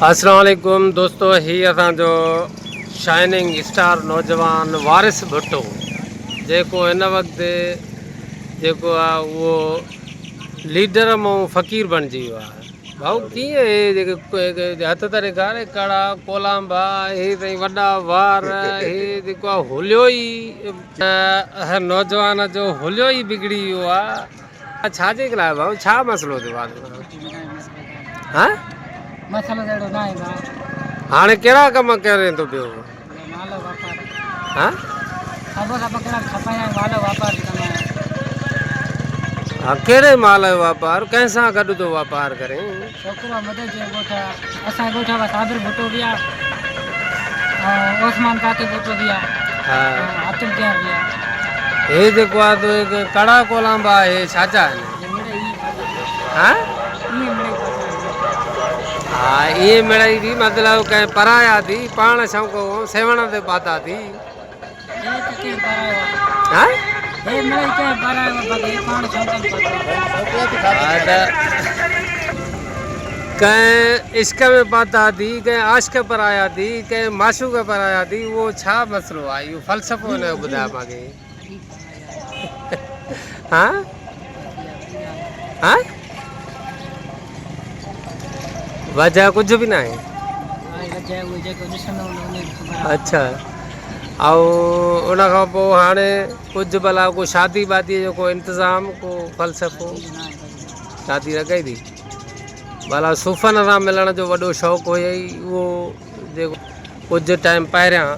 اسلام عليڪم دوستو هي اسان جو شائننگ اسٽار نوجوان وارث ڀٽو جيڪو هن وقت جيڪو آ اهو ليڊر مون فقير بڻجي ويو آ ڀائو ڪيئن هي جيڪي هٿ ته ڏيکار ڪڙا ڪولانبا هي سائين وڏا وار هي جيڪو آ هليو ئي نوجوان جو هليو ئي بگڙي ويو آ ڇا جي لاء ڀائو ڇا مسئلو ٿيو آ ها مسئلو ته اهڙو ناهي ڀاء هاڻي ڪهڙا ڪم ڪرين ٿو پيو مال جو واپار ها سبو سا پڪڙا کپايا مال جو واپار به ڪندا آهيون ها ڪهڙي مال جو واپار ڪنهن سان گڏ ٿو واپار ڪرين ڇوڪرو مدد جي ڳوٺ اسان جي ڳوٺ ۾ صابر ڀٽو به آ ۽ عثمان ڪاڪي ڀٽو به آ ها حاتم ڪيار به آ هي جيڪو آ تو هڪ ڪڙا ڪولانبا هي ڇا جا آهن ها ها ائين مڙئي به مطلب ڪنهن پرايا ٿي پاڻ شوق کان سيوهڻ تي پاتا ٿي ها ڪنهن عشق ۾ پاتا ٿي ڪنهن عاشق پرايا ٿي ڪنهن معشوق پرايا ٿي اهو ڇا مسئلو آهي اهو فلسفو هن جو ٻڌاء مانکي ها ها وجه ڪجهه به ناهي اڇا ۽ ان کان پوء هاڻي ڪجهه ڀلا ڪو شادي وادي جو ڪو انتظام ڪو فلسفو شادي نه ڪئي ٿي ڀلا صوفن سان ملڻ جو وڏو شوق هئي اهو جيڪو ڪجهه ٽائيم پهريان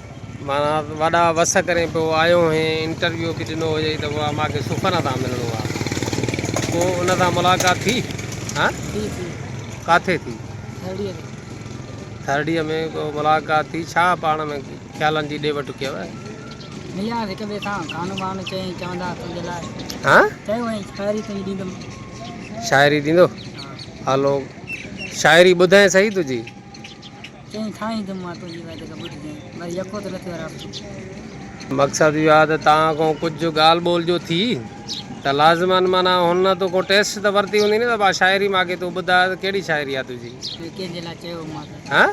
معنيٰ وڏا وس ڪرين پيو آيو هئين انٽرويو به ڏنو هئي ته اها مان کي صوفن سان ملڻو آهي پوء ان سان ملاقات ٿي ها ڪاٿي ٿي ٿرڙيء ۾ پوء ملاقات ٿي ڇا پاڻ ۾ خيالن جي ڏي وٺ ڪيو؟ ملياسين هڪ ٻئي سان گانو ٻانو چيائين چوندا تنهنجي لاء. ها؟ چيو هئائين شاعري تنهنجي ڏيندم. شاعري ڏيندو؟ هلو شاعري ٻڌائين سهي تنهنجي. چيائين ٺاهيندم مان تنهنجي لاء جيڪا ٻڌجين وري يڪو ته نه ٿيو رابطو. مقصد اهو آهي ته توهان کان ڪجهه ڳالهه ٻولهه جو ٿي ته لازماً معنيٰ هن تو کان ٽيسٽ ته ورتي هوندي نه ته ڀا شاعري مان کي تون ٻڌاء ته ڪهڙي شاعري آهي تنهنجي. ڪنهن جي لاء چيو مان ته. ها؟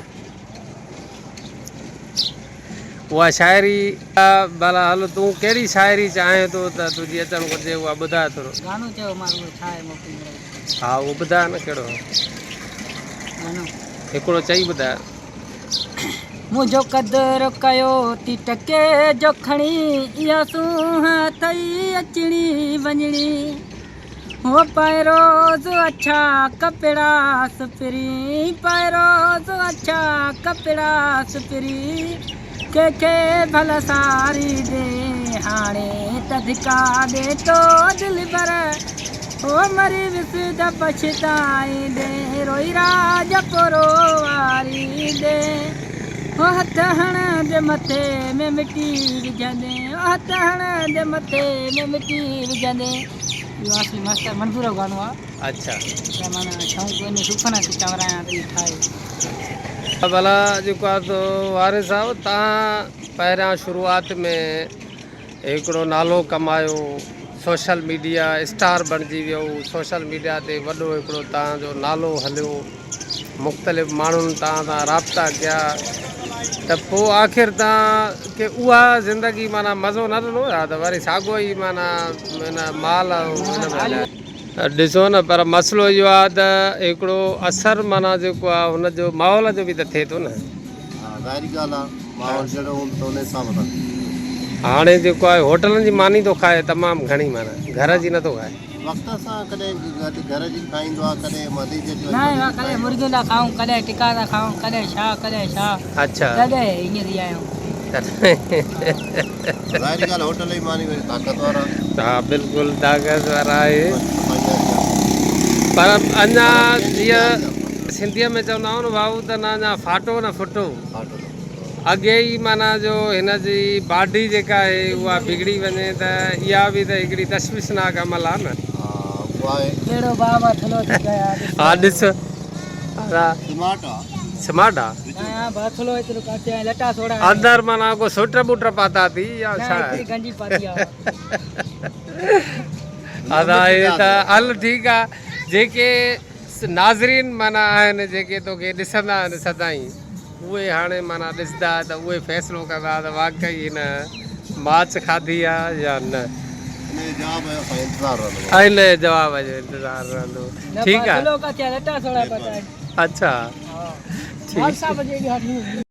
اها شاعري ڀلا هل تون ڪهڙي شاعري چاهين ٿو ته تنهنجي اچڻ گهرجي اها ٻڌاء ٿورو. گانو چيو مان اهو ٺاهي موڪلي مڙئي. ها اهو ٻڌاء نه ڪهڙو. گانو. هڪڙو چئي ٻڌاء. منهنجو قدر ڪيو ٿي ٽڪي جو کڻي اها سونهن اٿئي اچڻي وڃڻي هو پائي روز اڇا ڪپڙا سپرين پائي روز اڇا ڪپڙا سپرين ڪنهن کي ڀل ساري the هاڻي ته ڌڪا ڏي ٿو دلبر هو مري ويس ته پڇتائيندين روئي راڄ پورو واريندين هو هٿ هڻندي مٿي ۾ مٽي وجهندين هو هٿ هڻندي مٿي ۾ مٽي وجهندين اهو اصلي ماستر منظور جو گانو آ. اڇا. ته معنيٰ شوق ان صوفن کي چورايان ته اهي ٺاهي. ڀلا جيڪو آ سو وارث صاحب تان پهريان شروعات ۾ هڪڙو نالو ڪمايو سوشل ميڊيا اسٽار بڻجي ويو سوشل ميڊيا تي وڏو هڪڙو تان جو نالو هليو مختلف ماڻهن تان سان رابطا ڪيا ته پوء آخر تان کي اها زندگي معنيٰ مزو نه ڏنو يا ته وري ساڳو ئي معنيٰ ان مال ان ۾ هليا. ڏسو نه پر مسئلو اهو آهي ته هڪڙو اثر معنيٰ جيڪو آهي هن جو ماحول جو به ته ٿئي ٿو نه. ها ظاهري ڳالهه آهي ماحول جهڙو هوندو ته ان حساب سان ٿيندو. هاڻي جيڪو آهي هوٽلن جي ماني ٿو کائي تمام گهڻي معنيٰ گهر جي نٿو کائي. وقت سان ڪڏهن گهٽ گهر جي کائيندو آهي ڪڏهن مدي جي اچي وڃي نه مدي جي ڪڏهن کائيندو آهي. مرغيون ٿا کائون ڪڏهن ٽڪا ٿا کائون ڪڏهن ڇا ڪڏهن ڇا اڇا. تڏهن ائين ٿي آيون. ظاهري ڳالهه هوٽل جي ماني وري طاقتور آهي. ها بلڪل طاقتور آهي پر اڃا جيئن سنڌيء ۾ چوندا آهيون نه ڀائو ته نه اڃا ڦاٽو نه ڦٽو اڳي ئي معنيٰ جو هن جي باڊي جيڪا آهي اها بگڙي وڃي ته اها به ته هڪڙي تشويشناڪ عمل آهي نه. ڪهڙو بابا ٿلهو ٿي پيو آهي ها ڏس سمارٽ آ. سمارٽ آ. ها ڀاٿلو ايترو ڪاٿي آهي لٽا سوڙها آهن. اندر معنيٰ ڪو سوئيٽر ٻوٽر پاتا اٿي يا نه ڇا؟ هڪڙي گنجي پاتي آ. ادا هي ته هل ٺيڪ آ جيڪي ناظرين معنيٰ آهن جيڪي توکي ڏسندا آهن سدائين اهي هاڻي معنيٰ ڏسندا ته اهي فيصلو ڪندا ته واقعي هن ماچ کاڌي آ يا نه. ان جي جواب جو اسان انتظار رهندو. ان جي جواب جو انتظار رهندو. ٺيڪ آ. اڇا ٺيڪ.